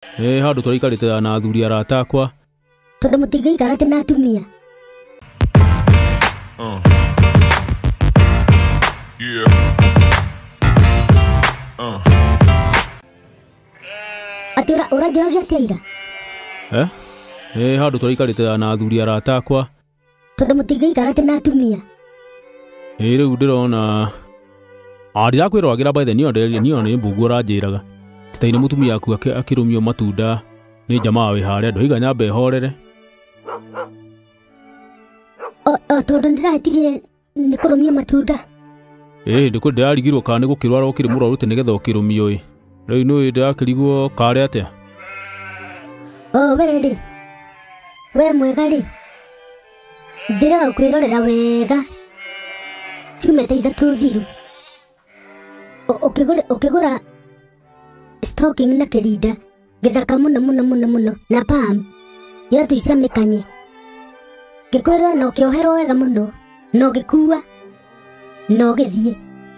Ĩ handũ tũraikarĩte na athuri arata akwa. Tondũ mũtingĩikara atĩ na atumia. Yeah. Atĩ ũranjũragia atĩa ira? Eh? Ĩ handũ tũraikarĩte na athuri arata akwa. Tondũ mũtingĩikara atĩ na atumia. Ĩ rĩu ndĩrona ndirakwĩroragĩra by the niĩ niĩ nĩ mbungu ũranjĩraga. Titaine mũtumia aku akĩrũmio matunda nĩ jamaa wĩ harĩa ndoiga nyambe horere. O tondũ ndĩrahĩtirie nĩ kũrũmio matunda. Ĩ ndĩkũ ndĩrarigirwo kana nĩ gũkĩrwara ũkĩrĩ mũrwaru atĩ nĩgetha ũkĩrũmio ĩ. Rĩu nĩũĩ ndĩrakĩrigwo karĩ atĩa? O we rĩ, we mwega rĩ, ndĩrega kwĩrorera wega ciumia ta 3 thiru. Ũkĩgũra stocking na kĩrinda gĩthaka mũno mũno mũno mũno na pam iratũ icia mĩkanye. Ngĩkwĩra na ũkĩoherwo wega mũno na ũgĩkua na ũgĩthiĩ.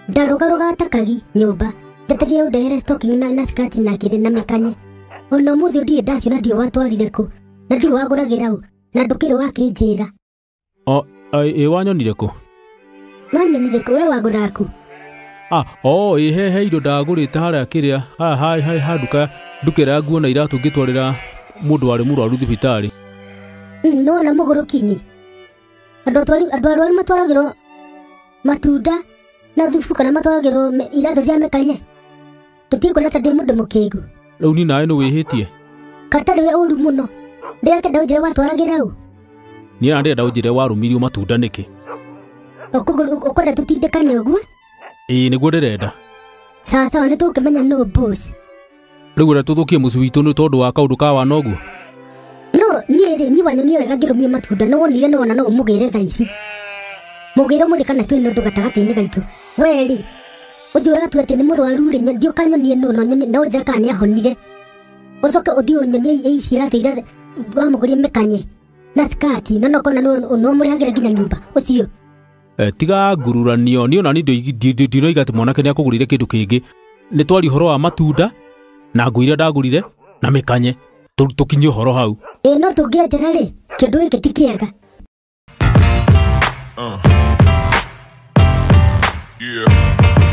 Ndarũgarũgaga ta kagi nyũmba njetereire ũndehere stocking na skirt na kĩrĩ na mĩkanye. Ona ũmũthĩ ndirĩ ndaciona ndiũĩ watwarire kũ na ndiũĩ wagũragĩra ũ na ndũkĩrĩ wakĩnjĩra. O ĩ wanyonire kũ? Wanyonire kũ we wagũraga kũ? O ĩ he indo ndagũrĩte harĩa kĩrĩa haha ha nduka ĩrĩa nguo na iratũ ngĩtwarĩra mũndũ warĩ mũrwaru thibitarĩ. Nĩwona mũgũrũki-inĩ andũ arwaru matwaragĩrwo matunda na thubu kana matwaragĩrwo iratũ cia mĩkanye. Tũtikuona ta ndĩ mũndũ mũkĩgu. Rĩu niĩ nawe nĩ wĩhĩtie? Katarĩ we ũru mũno. Ndĩrakĩenda ũnjĩre watwaragĩra ũ? Niĩ na ndĩrenda ũnjĩre warũmirio matunda nĩkĩ? Ũkwenda tũtindĩkane ũguo? Ĩĩ nĩguo ndĩrenda. Sawa sawa nĩ tũkũmenya nũ boss. Rĩu ũrĩa tũthũkie mũciĩ witũ nĩ tondũ wa kaũndũ ka wana ũguo? No niĩ rĩ niĩ wanyonire wega ngĩrũmio matunda no wonire no wona no ũmũgĩre thaa ici. Mũgĩre mũrĩ kana twĩna ũndũ gatagatĩ-inĩ gaitũ. We rĩ ũnjũraga tu atĩ nĩ mũrwaru rĩ thiĩ ũkanyonie nũ no ũnjĩre kana nĩahonire. Ũcoke ũthiĩ ũnyonie ici iratũ iria wamũgũrire mĩkanye na skati na no ũkona no ũmũrĩhagĩra nginya nyũmba ũcio. Tiga ngururanio niĩ ona niĩ ndinoiga atĩ mwanake nĩakũgũrĩire kĩndũ kĩngĩ. Nĩ twaria ũhoro wa matunda na nguo iria ndagũrire na mĩkanye tũkinyie ũhoro hau. Ĩ no tũngĩenjera rĩ kĩndũ gĩkĩ ti kĩega. Yeah.